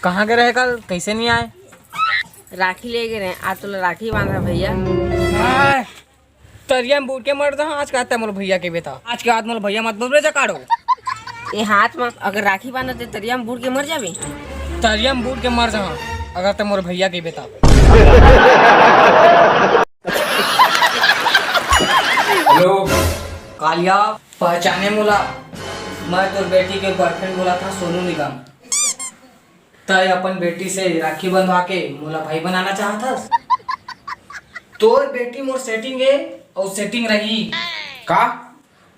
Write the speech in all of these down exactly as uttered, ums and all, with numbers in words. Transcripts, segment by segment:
कहाँ गे रहे कल, कइसे नइ आए? राखी ले गे रहे, आज तोला राखी बांधा भैया। आय, तरिया में बूड़ के मर जहाँ, आज के बाद तैं मोर भैया कहिबे त। आज के बाद मोर भैया मत बोलबे जकाड़ो। ए हाथ में अगर राखी बांधा ते तरिया में बूड़ के मर जाबे। तरिया में बूड़ के मर जहाँ, अगर तैं मोर भैया कहिबे त। हेलो। कालिया, पहचाने मोला? मैं तोर बेटी के बॉयफ्रेंड बोलत हँव, सोनू निगम। तैं अपन बेटी से राखी बंधवा के मोला भाई बनाना चाहत हस? तोर बेटी मोर सेटिंग ए, अउ सेटिंग रही। का?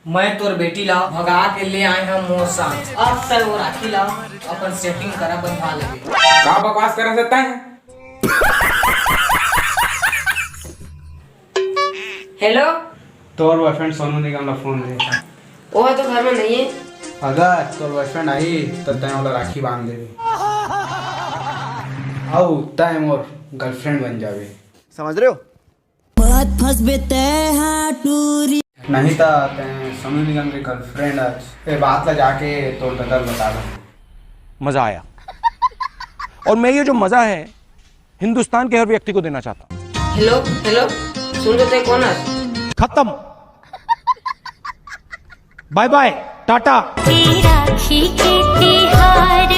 मैं तोर बेटी ला भगा के ले आए हँव मोर संग। अब तैं वो राखी ला अपन सेटिंग करा बंधवा लेबे। का बकवास करत हस तैं? हेलो। तोर बॉयफ्रेंड सोनू निगम ला फोन दे। वो तो घर में नहीं है। अगर तोर बॉयफ्रेंड आही, त तैं ओला राखी बांध देबे। अउ तैं मोर गर्लफ्रेंड बन जाबे। समझ रहे हो? बात फंसबे तैं हा टूरी। नहीं त तैं सोनू निगम के गर्लफ्रेंड हस। ए बात ला जाके तोर ददा ल बता दे। मजा आया। और मैं ये जो मजा है, हिंदुस्तान के हर व्यक्ति को देना चाहता हूँ। हेलो, हेलो, सुन तो, तैं कोन हस? खत्म। बाय बाय, टाटा। राखी के तिहार